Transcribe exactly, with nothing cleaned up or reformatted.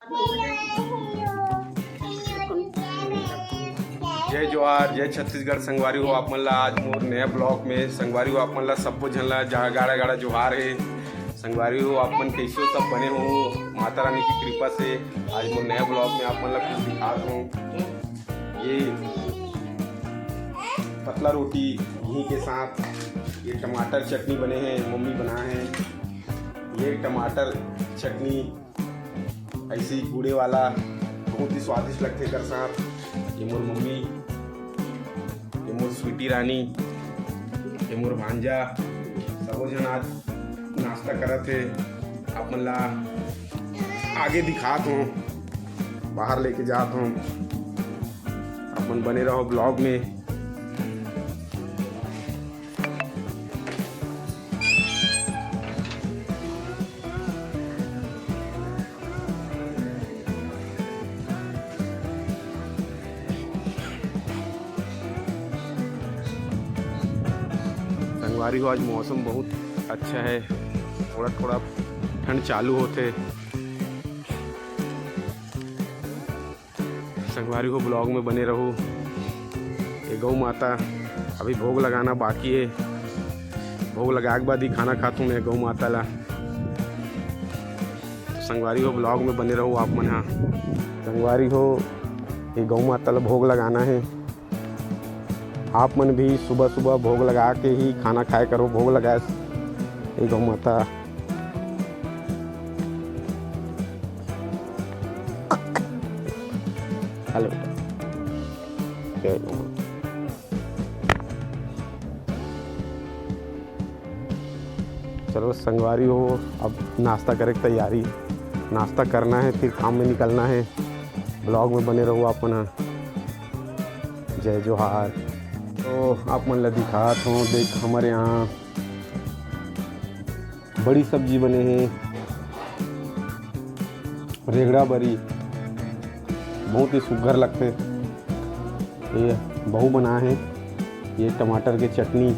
जय जोहार, जय छत्तीसगढ़। संगवारी हो, आप मन ला आज मोर नया vlog में, संगवारी हो, आप मन ला सब्बो झन ला जा-, गाड़ा गाड़ा जोहार हे। संगवारी हो, आप मन कैसे हो? सब बने हो? माता रानी की कृपा से आज मोर नया vlog में आप मन ला कुछ दिखात हूँ। ये पतला रोटी घी के साथ, ये टमाटर चटनी बने हैं, मम्मी बनाए हैं। ये टमाटर चटनी ऐसे ही गुड़े वाला, बहुत ही स्वादिष्ट लगथे एकर साथ। ये मोर मम्मी, ये मोर स्वीटी रानी, ये मोर भांजा, सबो झन आज नाश्ता करत हे। आप मन ला आगे दिखात हूँ, बाहर लेके जात हूँ। आप मन बने रहो vlog में। संगवारी हो, आज मौसम बहुत अच्छा है, थोड़ा थोड़ा ठंड चालू होथे। संगवारी हो, vlog में बने रहू। ये गौ माता अभी भोग लगाना बाकी है, भोग लगाए के बाद ही खाना खाथूँ मैं गौ माता ला। तो संगवारी हो, vlog में बने रहू आप मन हा। संगवारी हो, ये गौ माता ला भोग लगाना है। आप मन भी सुबह सुबह भोग लगा के ही खाना खाए करो। भोग लगाए ये गौ माता। हेलो। जय गौ माता। चलो संगवारी हो, अब नाश्ता करे के तैयारी। नाश्ता करना है, फिर काम में निकलना है। vlog में बने रहू आप मन ह। जय जोहार। तो आप मन ला दिखात हूँ, देख हमारे यहाँ बड़ी सब्जी बने हे, रेगड़ा बरी, बहुत ही सुग्घर लगथे। ये बहू बनाए हे, ये टमाटर के चटनी,